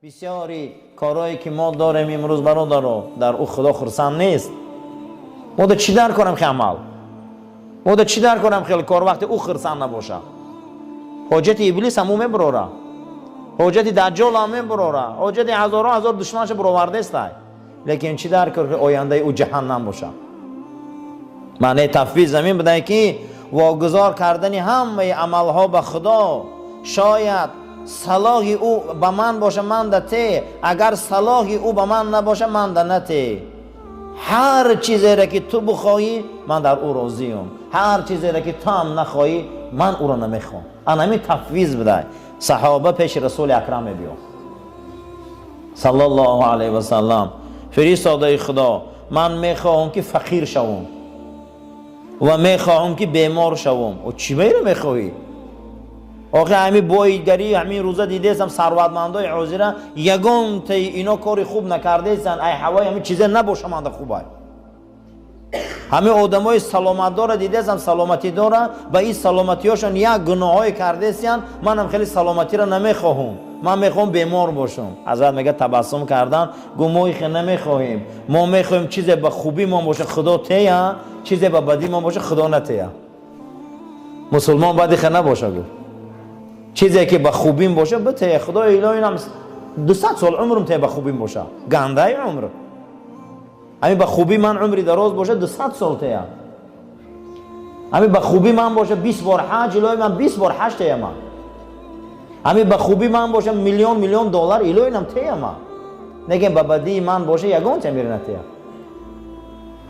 Бисёри корҳое ки мо дорем имрӯз, бародаро, дар ӯ Худо хурсанд нест. Мо да чӣ дар корам хе амал? Мо да чӣ дар корам хел кор, вақте ӯ хурсанд набоша? Ҳоҷати Иблис ҳам ӯ мебарора, ҳоҷати Даҷҷол ҳам мебарора, ҳоҷати ҳазорон ҳазор душманша баровардестай, лекин чӣ дар кор ки ояндаи ӯ ҷаҳаннам боша? Маънаи тафвиз замин будай, ки вогузор кардани ҳамаи амалҳо ба Худо. Шояд салоҳи ӯ ба ман боша, ман да те, агар салоҳи ӯ ба ман набоша, ман да нате. Ҳар чизере ки ту бихоҳӣ, ман дар ӯ розиюм, ҳар чизере ки ту ҳам нахоҳӣ, ман ӯро намехоҳам. Анами тафвиз будай. Саҳоба пеши Расули Акрам мебиё, саллаллоҳу алайҳи васаллам: «Фиристодаи Худо, ман мехоҳам, ки фақир шавам, ва мехоҳам, ки бемор шавам». О, чӣ меира мехоҳӣ? Охи, ҳами боигарӣ, ҳамин рӯза дидесам, сарватмандои ҳозира ягонтаи ино кори хуб накардесанд. Ай ҳавои ҳамин чизе набошаманда хубай. Ҳамин одамои саломатдора дидесам, саломатӣ дора, ба ин саломатиёшон як гуноҳҳое кардесиянд. Манам хеле саломатиро намехоҳум, ман мехоҳам бемор бошам. Ҳазрат мега, табассум кардан, гу: «Мо ихе намехоҳем, мо мехоҳем чизе ба хубӣ мо боша, Худо тея, чизе ба бадӣ мо боша, Худо натея. Мусулмон баъд ихе набоша». Гуфт: «Чизе ки ба хубим боша, битея, Худо, илоҳинам 200 сол умрум те, ба хубим боша, гандаи умр ҳамин ба хубӣ ман умри дароз боша, 200 сол тея. Ҳамин ба хубӣ ман боша, 20 бор ҳаҷ, илоҳи ман, 20 бор ҳаҷ тея ман. Ҳамин ба хубӣ ман боша, миллион миллион доллар, илоҳинам, тея ман, лекин ба бадии ман боша, ягон тамир натея».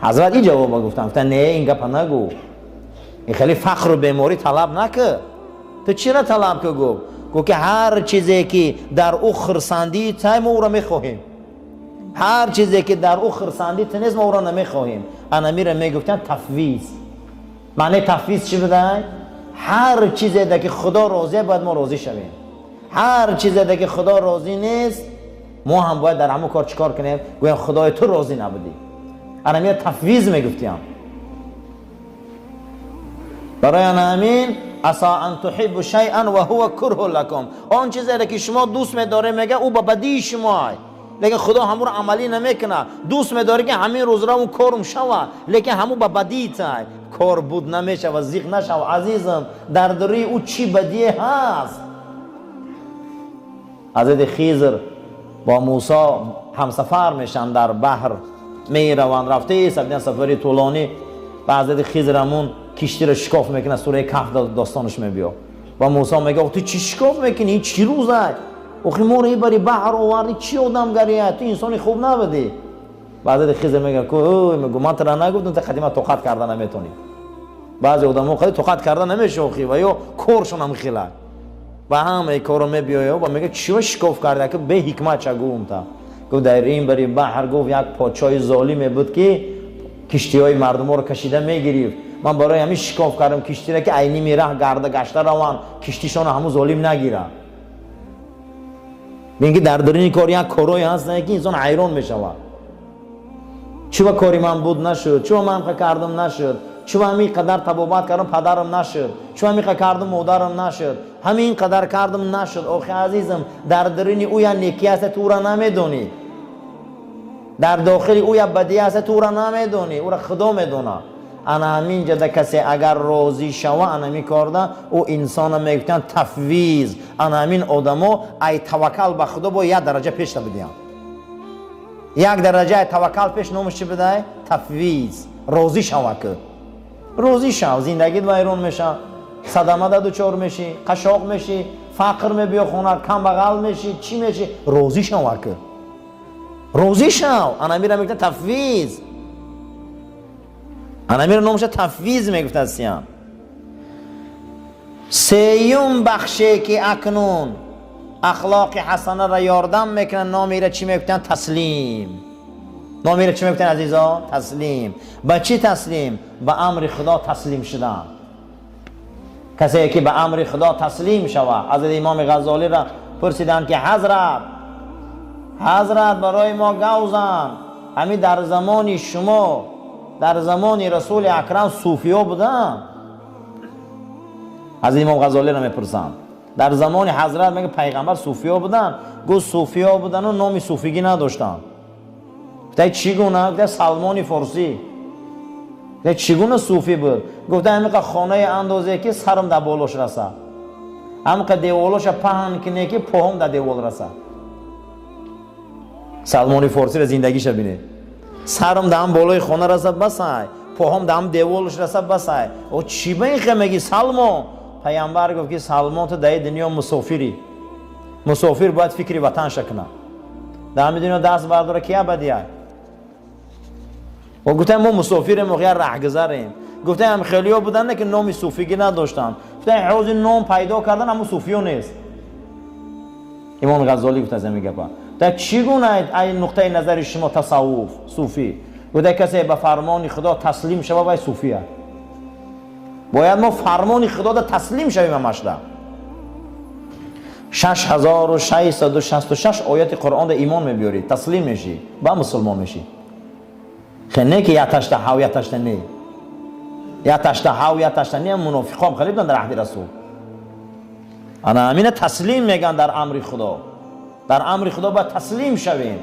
Ҳазрат ин ҷавоба гуфтан, гуфтан: «Не, ин гапа нагӯ, ин хеле фақру беморӣ талаб накӣ, ту чира талаб ки?» Гуфт, ки ҳар чизе ки дар ӯ хурсандии тай, мо ӯро мехоҳем, ҳар чизе ки дар ӯ хурсандӣ ту нест, мо ӯро намехоҳем. Анамира мегуфтанд тафвиз. Маънаи тафвиз чӣ будай? Ҳар чизе ки Худо розия, бояд мо розӣ шавем, ҳар чизе ки Худо розӣ нест, мо ҳам бояд дар ҳамон кор чӣ кор кунем? Гӯям: «Худои, ту розӣ набудӣ». Анамира тафвиз мегуфтиям. Барои ана ҳамин: عسى أن تحبوا شيئا وهو كره لكم. Он чизере ки шумо дӯст медоред, мега, ӯ ба бадии шумоай, лекин Худо ҳамонро амалӣ намекунад. Дӯст медорӣ, ки ҳамин рӯзра он корум шава, лекин ҳамун ба бадии тай кор буд намешава. Зиқ нашава, азизам, дар даруи ӯ чӣ бадие ҳаст? Ҳазрати Хизр бо Мусо ҳамсафар мешаванд, дар баҳр мераванд, рафтаи сабдиан сафари тӯлонӣ. Ба ҳазрати Хизр ҳамун киштиро шикоф мекунад, сураи Каҳф достонаш мебиё. Ва Мусо мега: «Ту чӣ шикоф мекунӣ? Ин чӣ рӯзай? Охи, моро ибари баҳр овардӣ, чӣ одамгария? Ту инсони хуб набудӣ». Ба ҳазрати Хизр мега: «Мегу, ман тура нагуфтам, ту қадима тоқат карда наметонӣ?» Баъзе одамо қади тоқат карда намеша, охи, ва ё коршон ҳам хела ба ҳамаи корро мебиёя. Ва мега: «Чива шикоф карда?» Ки беҳикмат ча гумта. Гуфт: «Дар ин бари баҳр, гуфт, як подшоҳи золиме буд, ки киштиҳои мардуморо кашида мегирифт. Ман барои ҳамин шикоф кардам киштиро, ки ай ними раҳ гарда гашта раванд, киштишонро ҳамун золим нагирад». Бин, ки дар даруни кор як корҳое ҳастанд, ки инсон ҳайрон мешавад: чува кори ман буд нашуд, чува ман ха кардам нашуд, чува ҳамин қадар табобат кардам, падарам нашуд, чува ҳамин қа кардам, модарам нашуд, ҳамин қадар кардам, нашуд. Охи, азизам, дар даруни ӯ як некӣ аста, ту ӯра намедонӣ, дар дохили ӯ як бадӣ аста, ту ӯра намедонӣ, ӯра Худо медонад. Ана ҳамин ҷада касе агар розӣ шава, ана ҳамин корда ӯ инсона мегуфтанд тафвиз. Ана ҳамин одамо ай таваккал ба Худо бо як дараҷа пешта бидиҳанд, як дараҷа ай таваккал пеш. Номаш чӣ бидай? Тафвиз. Розӣ шава, ки розӣ шав, зиндагит вайрон меша, садамада дучор мешӣ, қашоқ мешӣ, фақр мебиё хона, камбағал мешӣ, чӣ мешӣ. Розӣ шава, ки розӣ шав. Анамира мегуфтанд тафвиз, анамира номаша тафвиз мегуфтастиян. Сеюм бахше, ки акнун ахлоқи ҳасанаро ёрдам мекунад, номира чӣ мегуфтанд? Таслим. Номира чӣ мегуфтанд, азизо? Таслим. Ба чӣ таслим? Ба амри Худо таслим шудан. Касе ки ба амри Худо таслим шавад. Ҳазрати Имоми Ғаззолиро пурсиданд, ки ҳазрат, ҳазрат, барои мо гавзан, ҳамин дар замони шумо, дар замони Расули Акрам суфиё буданд? Ҳазрати Имом Ғазолиро мепурсанд. Дар замони ҳазрат мега пайғамбар суфиё буданд. Гуфт, суфиё будану номи суфигӣ надоштанд. Гуфта, чӣ гуна? Гуфта, Салмони Форсӣ. Гуфта, чӣ гуна суфӣ буд? Гуфта, ҳамиқа хонаи андозе, ки сарам дар болош раса, ҳамиқа деволоша паҳн кине, ки поҳом дар девол раса. Салмони Форсиро зиндагиша бинед. Сарам дар ҳам болои хона раса, басай, поҳом дар ҳам деволш раса, басай. О, чӣ ба ин хе меги, Салмон? Пайғамбар гуфт, ки Салмон, ту дар дунё мусофирӣ. Мусофир бояд фикри ватанша кунад. Дар ҳами дунё даст бардора, ки абадия. Гуфтам, мо мусофирем, я раҳгузарем. Гуфтам, хелиё буданд, ки номи суфигӣ надоштанд. Гуфтам, ҳозир ном пайдо кардан, ҳамун суфиё нест. Имом Ғаззолӣ гуфт аз ҳами гапа. Та чӣ гуна ай нуқтаи назари шумо тасаввуф, суфӣ? Гуфта, касе ба фармони Худо таслим шава, вай суфия. Бояд мо фармони Худода таслим шавем ҳамашда. 6666 ояти Қуръонда имон мебиёрӣ, таслим мешӣ, ба мусулмон мешӣ. Хе, не ки яташта ҳав, яташта не, яташта ҳав, яташта не. Мунофиқом хеле буданд дар аҳди Расул. Ана ҳамина таслим мегӯянд дар амри Худо. Дар амри Худо бояд таслим шавем.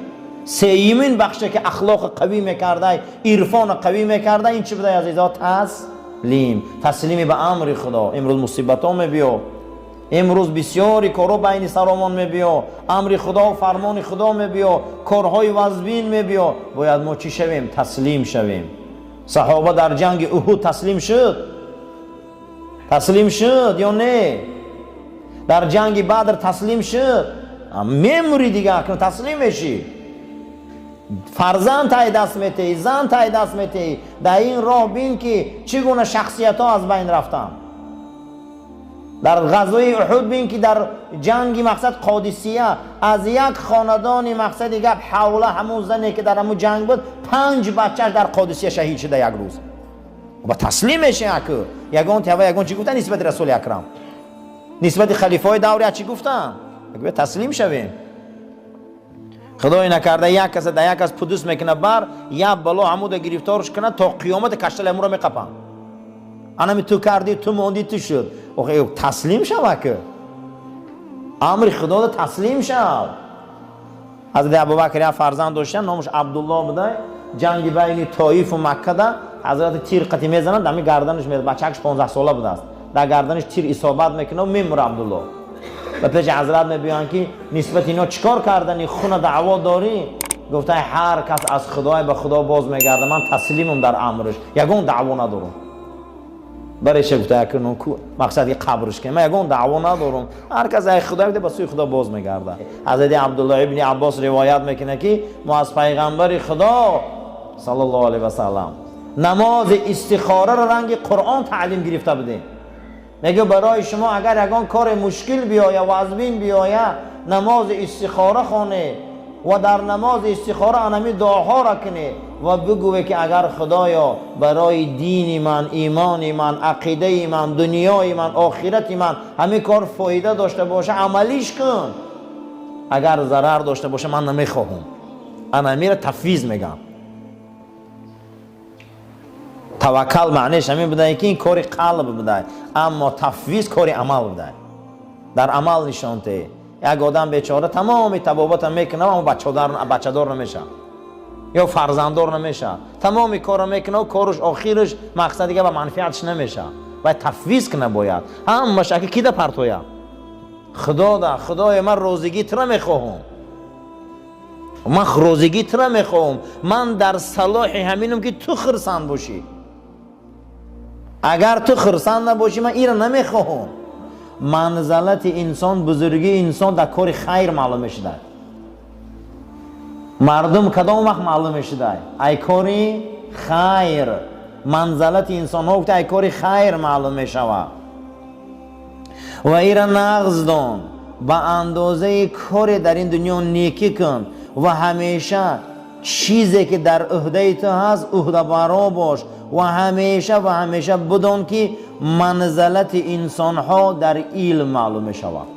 Сеюмин бахше, ки ахлоқи қавӣ мекардай, ирфона қавӣ мекарда, ин чӣ будай, азизо? Таслим, таслими ба амри Худо. Имрӯз мусибатҳо мебиё, имрӯз бисёри корҳо байни саромон мебиё, амри Худо, фармони Худо мебиё, корҳои вазбин мебиё. Бояд мо чӣ шавем? Таслим шавем. Саҳоба дар ҷанги Уҳуд таслим шуд? Таслим шуд ё не? Дар ҷанги Бадр таслим шуд? Мемурӣ дига, акнун таслим мешӣ. Фарзанд тай даст метеҳӣ, зан тай даст метеҳӣ. Дар ин роҳ бин, ки чӣ гуна шахсиятҳо аз байн рафтанд. Дар ғазваи Уҳуд бин, ки дар ҷанги мақсад Қодисия аз як хонадони, мақсади гап, Ҳавла, ҳамун зане, ки дар ҳамун ҷанг буд, панҷ бачааш дар Қодисия шаҳид шуда як рӯз. Ба таслим меши. Аку ягон тава, ягон чӣ гуфтан нисбати Расули Акрам, нисбати халифаҳои даври чӣ гуфтан? Таслим шавем. Худое накарда, як каса да як кас пудус мекуна, бар як бало ҳамуда гирифторш кунад, то қиёмати каштали ҳамуро меқапанд. Анами ту кардӣ, ту мондӣ, ту шуд. Таслим шав, аку амри Худода таслим шав. Ҳазрати Абубакр як фарзанд доштан, номаш Абдулло буда. Ҷанги байни Тоифу Маккада ҳазрати тир қати мезанад, ами гарданаш, бачакаш 15 сола будааст, дар гарданаш тир исобат мекунад, мемура Абдулло. Ба пеши ҳазрат мебиёянд, ки нисбати ино чӣ кор кардани, хуна даъво дорӣ? Гуфта, ҳар кас аз Худой ба Худо боз мегарда, ман таслимам дар амрш, ягон даъво надорам. Бареша гуфта, мақсади қабрш ки ман ягон даъво надорам, ҳар кас ай Худой ба сӯи Худо боз мегарда. Ҳазрати Абдулло ибни Аббос ривоят мекунад, ки мо аз пайғамбари Худо саллаллоҳу алайҳи васаллам намози истихораро ранги Қуръон таълим гирифта будем. Мегӯ, барои шумо агар ягон кори мушкил биёя, вазбин биёя, намози истихора хонед ва дар намози истихора анами дуоҳоро кунед ва бигӯе, ки агар, Худоё, барои дини ман, имони ман, ақидаи ман, дунёи ман, охирати ман ҳамин кор фоида дошта боша, амалиш кун, агар зарар дошта боша, ман намехоҳам. Анамира тафвиз мегӯям. Таваккал маънеш ҳамин будай, ки ин кори қалб будай, аммо тафвиз кори амал будай, дар амал нишон те. Як одам бечора тамоми табобата мекунад, аммо бачадор намешавад ё фарзанддор намешавад. Тамоми корро мекунад, коруш охираш, мақсад дига, ба манфиатш намешавад. Бояд тафвиз кунад, бояд ҳамаш аки кида партоя? Худода. Худоё, ман розигии тура мехоҳам, ман розигии тура мехоҳам, ман дар салоҳи ҳаминам, ки ту хурсанд бошӣ. Агар ту хурсанд набошӣ, ман ира намехоҳам. Манзалати инсон, бузургии инсон дар кори хайр маълум мешудад. Мардум кадом вақт маълум мешудай? Ай кори хайр. Манзалати инсонҳо, гуфта, ай кори хайр маълум мешавад. Ва ира нағз дон: ба андозаи коре дар ин дунё некӣ кун ва ҳамеша чизе, ки дар ӯҳдаи ту ҳаст, ӯҳдабаро бош ва ҳамеша бидон, ки манзалати инсонҳо дар илм маълум мешавад.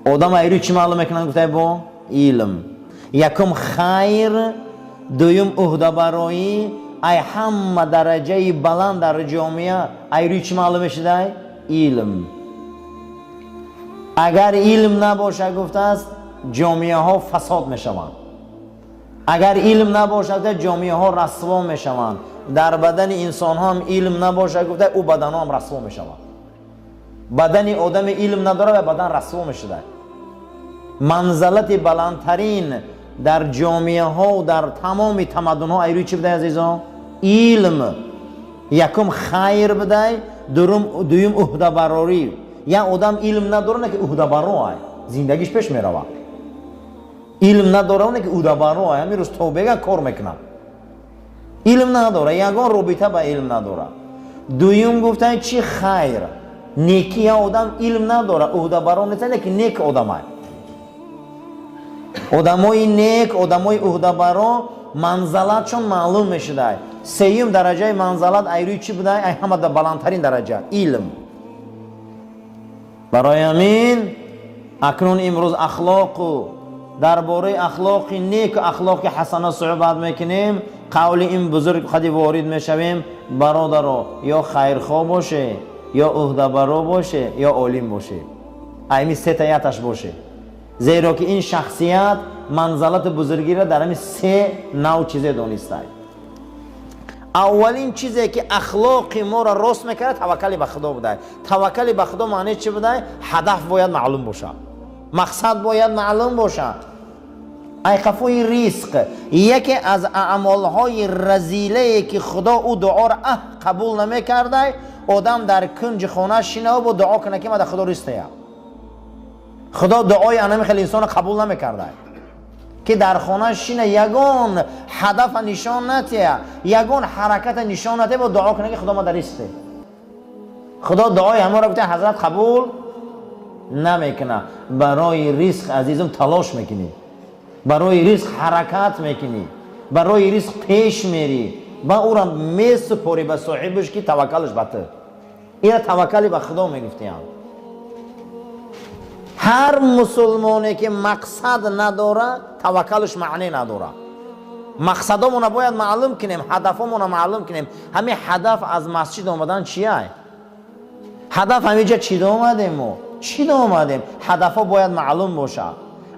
Одам айрӯи чӣ маълум мекунанд, гуфтай? Бо илм. Якум хайр, дуюм ӯҳдабароӣ. Ай ҳама дараҷаи баланд дар ҷомеа айрӯи чӣ маълум мешудай? Илм. Агар илм набошад, гуфтааст, ҷомеаҳо фасод мешаванд. Агар илм набошад, ҷомеаҳо расво мешаванд. Дар бадани инсонҳо ҳам илм набошад, гуфта, ӯ баданҳо ҳам расво мешаванд. Бадани одами илм надорад ва бадан расво мешудад. Манзалати баландтарин дар ҷомеаҳо, дар тамоми тамаддунҳо айрӯи чӣ будай, азизон? Илм. Якум хайр будай, дуюм уҳдабарорӣ. Як одам илм надора, не ки уҳдабаро ай, зиндагиш пеш меравад. Илм надора, не ки уҳдабаро ай, ҳамин рӯз то бега кор мекунад. Илм надора, ягон робита ба илм надора. Дуюм гуфтан чи? Хайр, неки. Як одам илм надора, уҳдабаро нест, лекин нек одамай. Одамои нек, одамои уҳдабаро манзалатшон маълум мешудай. Сеюм дараҷаи манзалат айрӯи чӣ будай? Ай ҳамада баландтарин дараҷа илм. Барои ҳамин акнун имрӯз ахлоқу дар бораи ахлоқи неку ахлоқи ҳасана суҳбат мекунем. Қавли ин бузург қади ворид мешавем. Бародаро, ё хайрхоҳ боше, ё уҳдабаро боше, ё олим боше, айми сета яташ боше, зеро ки ин шахсият манзалати бузургиро дар ҳамин се нав чизе донистай. Аввалин чизе ки ахлоқи моро рост мекард, таваккали ба Худо будай. Таваккали ба Худо маънии чӣ будай? Ҳадаф бояд маълум бошад, мақсад бояд маълум бошад. Айқафои ризқ яке аз аъмолҳои разилае ки Худо ӯ дуоро қабул намекардай, одам дар кунҷи хона шинава бо дуо кунад, ки мада Худо ризқ дея. Худо дуои анами хеле инсонро қабул намекардай, ки дар хона шина, ягон ҳадафа нишон натия, ягон ҳараката нишон натия, бо дуо кунад, ки Худо мада ризқ де. Худо дуои ҳамонро, гуфта ҳазрат, қабул намекунад. Барои ризқ, азизум, талош мекунӣ, барои ризқ ҳаракат мекунӣ, барои ризқ пеш мерӣ ва ӯра месупорӣ ба соҳибаш, ки таваккалаш ба ту. Ина таваккали ба Худо мегуфтиям. Ҳар мусулмоне ки мақсад надора, таваккалаш маъне надора. Мақсадомона бояд маълум кунем, ҳадафомона маълум кунем. Ҳамин ҳадаф аз масҷид омадан чияй? Ҳадаф ҳамиҷа чида омадем, мо чида омадем? Ҳадафҳо бояд маълум бошад.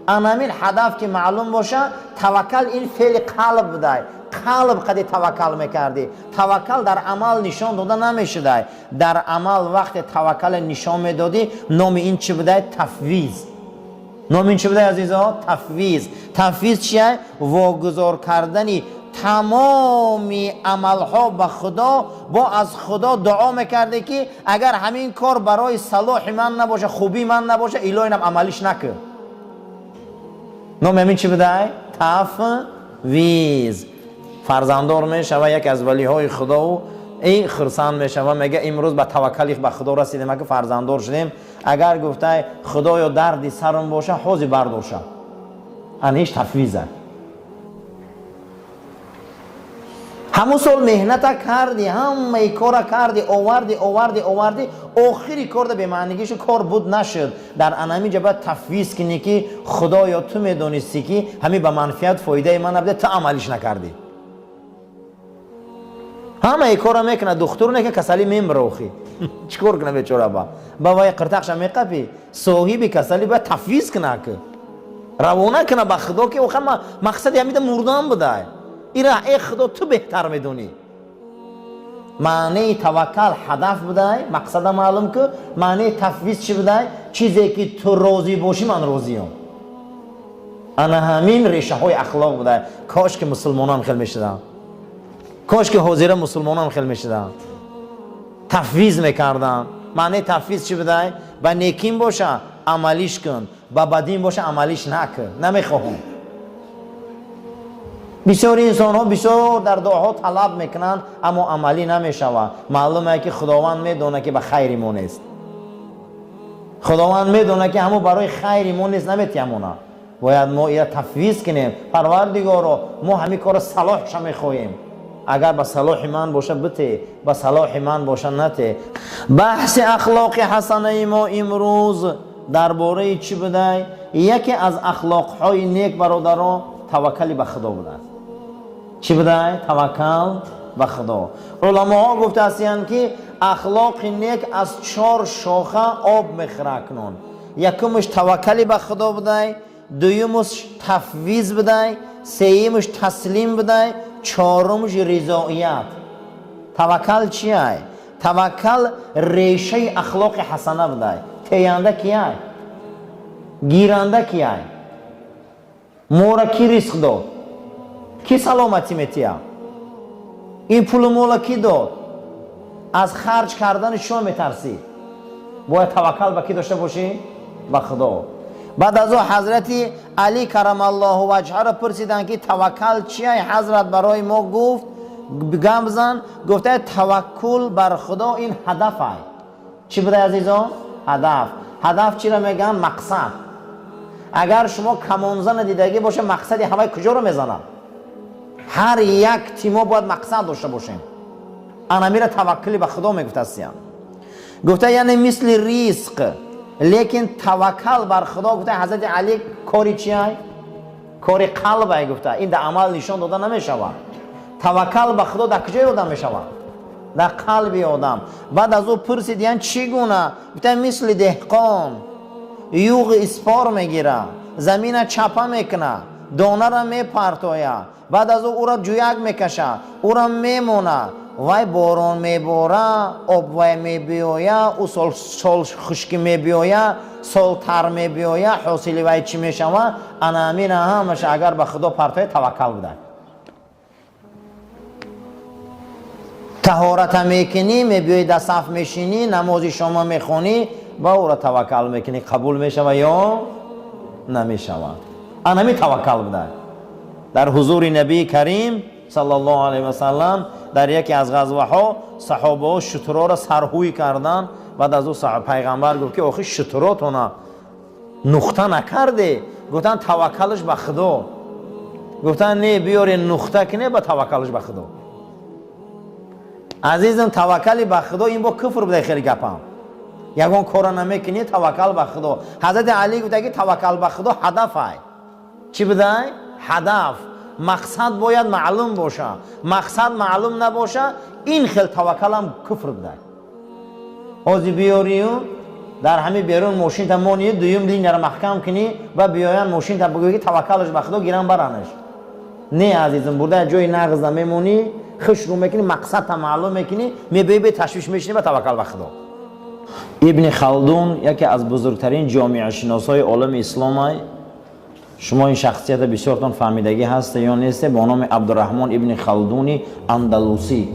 Анамин ҳадаф ки маълум боша, таваккал ин феъли қалб будай. Қалб қади таваккал мекардӣ. Таваккал дар амал нишон дода намешудай. Дар амал вақте таваккале нишон медодӣ, номи ин чӣ будай? Тафвиз. Номи ин чӣ будай, азизо? Тафвиз. Тафвиз чия? Вогузор кардани тамоми амалҳо ба Худо. Бо аз Худо дуо мекардӣ, ки агар ҳамин кор барои салоҳи ман набоша, хубии ман набоша, илоҳинам, амалиш накун. Номи ҳамин чӣ будай? Тафвиз. Фарзанддор мешава яке аз валиҳои Худоу эй хурсанд мешава, мега: «Имрӯз ба таваккали ба Худо расидем, ки фарзанддор шудем». Агар гуфтай: «Худоё, дарди сарам боша, ҳозир бардоша», ана ҳеч тафвиза. Ҳамун сол меҳната кардӣ, ҳамаи кора кардӣ, овардӣ, овардӣ, овардӣ, охири корда бемаънигишу кор буд нашуд. Дар анамиҷа бояд тафвиз кунӣ, ки худоё, ту медонистӣ, ки ҳамин ба манфиат, фоидаи ман набуда, ту амалиш накардӣ. Ҳамаи кора мекунад духтур, не ки касалӣ мембра. Охи чӣ кор куна бечора? Ба вай қиртақша меқапӣ. Соҳиби касалӣ бояд тафвиз куна, ки равона куна ба Худо, ки оха мақсади ҳамида мурдан будай. Ира, э Худо, ту беҳтар медонӣ. Маънеи таваккал ҳадаф будай, мақсада маълум ку. Маънеи тафвиз чӣ будай? Чизе ки ту розӣ бошӣ, ман розиём. Ана ҳамин решаҳои ахлоқ будай. Кош ки мусулмонам хел мешуданд, кош ки ҳозира мусулмонам хел мешуданд, тафвиз мекарданд. Маънеи тафвиз чӣ будай? Ба некин боша, амалиш кун, ба бадин боша, амалиш накун, намехоҳам. Бисёри инсонҳо бисёр дар дуоҳо талаб мекунанд, аммо амалӣ намешавад. Маълуме ки Худованд медонад, ки ба хайри мо нест. Худованд медонад, ки ҳамо барои хайри мо нест, наметиҳамона. Бояд мо ира тафвиз кунем: «Парвардигоро, мо ҳамин корро салоҳша мехоҳем, агар ба салоҳи ман боша, бите, ба салоҳи ман боша, нате». Баҳси ахлоқи ҳасанаи мо имрӯз дар бораи чӣ будай? Яке аз ахлоқҳои нек, бародаро, таваккали ба Худо будааст. Чӣ будай? Таваккал ба Худо. Уламоҳо гуфтаастиянд, ки ахлоқи нек аз чор шоха об мехӯра. Акнун Якумаш таваккали ба Худо будай, дуюмаш тафвиз будай, сеюмаш таслим будай, чорумаш ризоият. Таваккал чиай? Таваккал решаи ахлоқи ҳасана будай. Теянда кияй? Гиранда кияй? Мора ки ризқ дод? Ки саломатӣ метия? Ин пулу мола ки дод? Аз харҷ кардани шумо метарсӣ. Бояд таваккал ба кӣ дошта бошӣ? Ба Худо. Баъд аз о ҳазрати Алӣ карамаллоҳу ваҷҳаро пурсиданд, ки таваккал чия? Ҳазрат барои мо гуфт, гап зан, гуфта: таваккул бар Худо ин ҳадафай. Чӣ будай, азизон? Ҳадаф. Ҳадаф чиро мегӯянд? Мақсад. Агар шумо камонзана дидагӣ боша, мақсади ҳавай куҷоро мезанад? Ҳар як тимо бояд мақсад дошта бошем. Анамира таваккули ба Худо мегуфтастиям. Гуфта, яъне мисли ризқ, лекин таваккал бар Худо, гуфта ҳазрати Алӣ, кори чиай? Кори қалбай, гуфта. Ин дар амал нишон дода намешавад. Таваккал ба Худо дар куҷои одам мешавад? Дар қалби одам. Баъд аз ӯ пурсидиян, чӣ гуна? Гуфта, мисли деҳқон юғи испор мегира, замина чапа мекуна, донара мепартоя, баъд аз ӯ ӯра ҷӯяк мекаша, ӯра мемона, вай борон мебора, об вай мебиёя, ӯ сол, сол хушкӣ мебиёя, сол тар мебиёя, ҳосили вай чӣ мешава? Ана амина ҳамаша агар ба Худо партоя, таваккал будай. Таҳората мекунӣ, мебиёи, дар саф мешинӣ, намози шома мехонӣ, ба ӯра таваккал мекунӣ, қабул мешава ё намешава? Анами таваккал будай. Дар ҳузури Набии Карим саллаллоҳу алайҳи васаллам дар яке аз ғазваҳо саҳобаҳо шутурора сарҳӯй карданд. Баъд аз ӯ пайғамбар гуфт, ки охи шутуротона нухта накарде? Гуфтанд, таваккалаш ба Худо. Гуфтанд, не, биёре нухта кине, ба таваккалаш ба Худо. Азизам, таваккали ба Худо ин бо куфр буда. Хеле гапам, ягон кора намекунӣ, таваккал ба Худо. Ҳазрати Алӣ гуфта, ки таваккал ба Худо ҳадафай. Чӣ будай? Ҳадаф, мақсад бояд маълум боша. Мақсад маълум набоша, ин хел таваккалам куфр будай. Ҳозир биёрию дар ҳами берун мошинта монӣ, дуюм линияро маҳкам кунӣ ва биёянд, мошинта бигӯӣ, ки таваккалаш ба Худо, гирам баранаш. Не, азизам, бурда ҷои нағза мемонӣ, хуш рӯ мекунӣ, мақсадта маълум мекунӣ, мебиёӣ, бе ташвиш мешинӣ, ба таваккал ба Худо. Ибни Халдун яке аз бузургтарин ҷомеашиносҳои олами исломай. Шумо ин шахсията бисёртон фаҳмидагӣ ҳаста ё несте, бо номи Абдураҳмон ибни Халдуни Андалусӣ.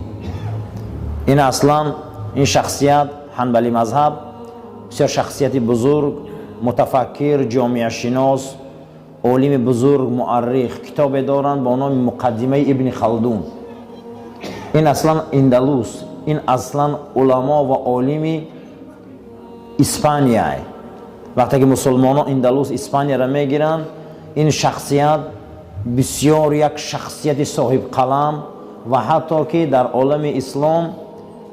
Ин аслан ин шахсият ҳанбалӣ мазҳаб, бисёр шахсияти бузург, мутафаккир, ҷомеашинос, олими бузург, муаррих. Китобе доранд бо номи Муқаддимаи Ибни Халдун. Ин аслан индалус, ин аслан уламо ва олими Испанияй. Вақте ки мусулмонон Индалус, Испанияро мегиранд, ин шахсият бисёр як шахсияти соҳибқалам ва ҳатто ки дар олами ислом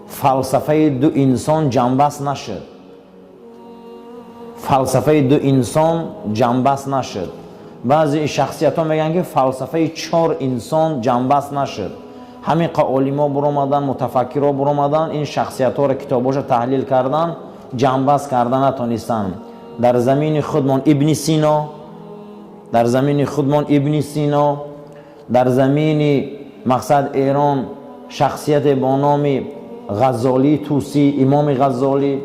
фалсафаи ду инсон ҷамъбаст нашуд. Фалсафаи ду инсон ҷамъбаст нашуд. Баъзе шахсиятҳо мегӯянд, ки фалсафаи чор инсон ҷамъбаст нашуд. Ҳамин қа олимо буромаданд, мутафаккирҳо буромаданд, ин шахсиятҳоро, китобҳоша таҳлил кардан, ҷамъбаст карда натонистанд. Дар замини худмон Ибни Сино, дар замини худмон Ибни Сино, дар замини мақсад Эрон шахсияте бо номи Ғаззолии Тусӣ, Имоми Ғаззолӣ,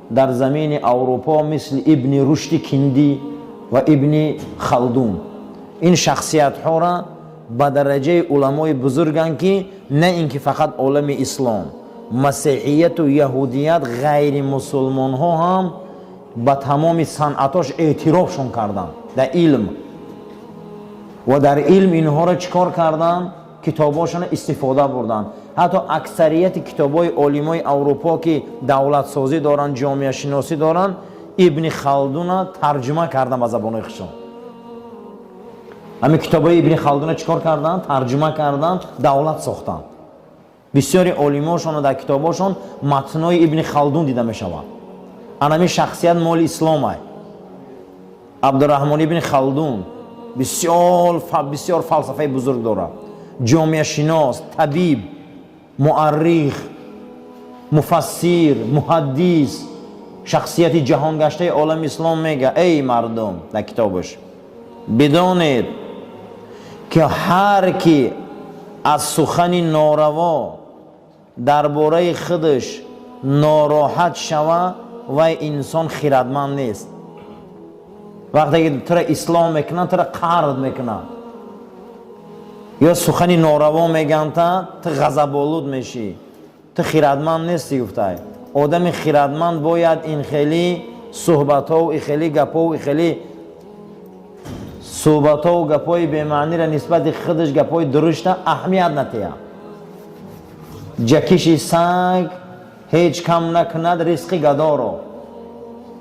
дар замини Аврупо мисли Ибни Рушди Киндӣ ва Ибни Халдун. Ин шахсиятҳоро ба дараҷаи уламои бузурганд, ки на ин ки фақат олами ислом, масеҳияту яҳудият, ғайри мусулмонҳо ҳам ба тамоми санъатош эътирофшон карданд дар илм ва дар илм инҳоро чӣ кор карданд? Китобҳошонро истифода бурданд. Ҳатто аксарияти китобҳои олимои Аврупо, ки давлатсозӣ доранд, ҷомеашиносӣ доранд, Ибни Халдуна тарҷума карданд ба забонҳои худшон. Ҳамин китобҳои Ибни Халдуна чӣ кор карданд? Тарҷума карданд, давлат сохтанд. Бисёри олимошонро дар китобҳошон матнои Ибни Халдун дида мешавад. Анами шахсият моли исломай. Абдураҳмон ибни Халдун бисёр бисёр фалсафаи бузург дорад, ҷомеашинос, табиб, муаррих, муфассир, муҳаддис. Шахсияти ҷаҳонгаштаи олами ислом мега: эй мардум, дар китобаш бидонед, ки ҳар ки аз сухани нораво дар бораи худаш нороҳат шава, вай инсон хирадманд нест. Вақте ки тура ислоҳ мекунанд, тура қард мекунанд ё сухани нораво мегӯянд, ту ғазаболуд мешӣ, ту хирадманд нестӣ, гуфтай. Одами хирадманд бояд ин хели суҳбатҳову ин хели гапҳову ин хели суҳбатҳову гапҳои бемаънира нисбати худаш гапҳои дурушта аҳамият натиҳад. Ҷакиши саг ҳеҷ кам накунад ризқи гадоро.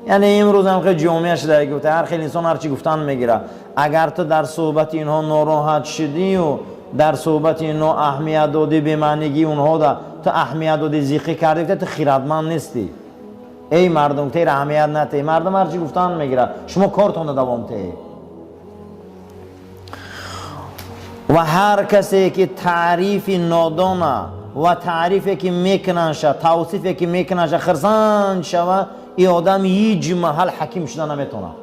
Яъне имрӯз ҳам хел ҷомеа шуда, гуфта, ҳар хел инсон ҳарчи гуфтан мегирад. Агар ту дар суҳбати инҳо нороҳат шудию дар суҳбати инҳо аҳамият додӣ, бемаънигии онҳода ту аҳамият додӣ, зиқӣ кардӣ, ту хирадманд нестӣ. Эй мардум, тера аҳамият натеҳ, мардум ҳарчи гуфтан мегирад, шумо кортонро давом теҳед. Ва ҳар касе ки таърифи нодона ва таърифе ки мекунанша, тавсифе ки мекунанша, хирсанд шава, ин одам ҳеҷ маҳал ҳаким шуда наметавонад.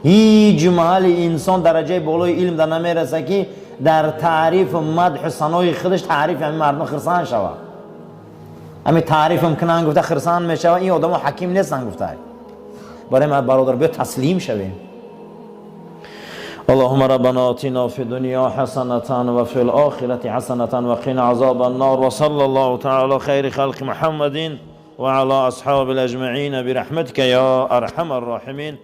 Ҳеҷ маҳали инсон дараҷаи болои илм да намераса, ки дар таърифу мадҳу санои худаш, таърифи ҳамин мардум хирсанд шавад. Ҳамин таърифам кунанд гуфта хирсанд мешавад, ин одамо ҳаким нестанд, гуфта. Барои ман, бародар, биё таслим шавем. اللهم ربنا آتنا في الدنيا حسنة وفي الآخرة حسنة وقنا عذاب النار، وصلى الله تعالى خير خلق محمد وعلى أصحاب الأجمعين برحمتك يا أرحم الراحمين.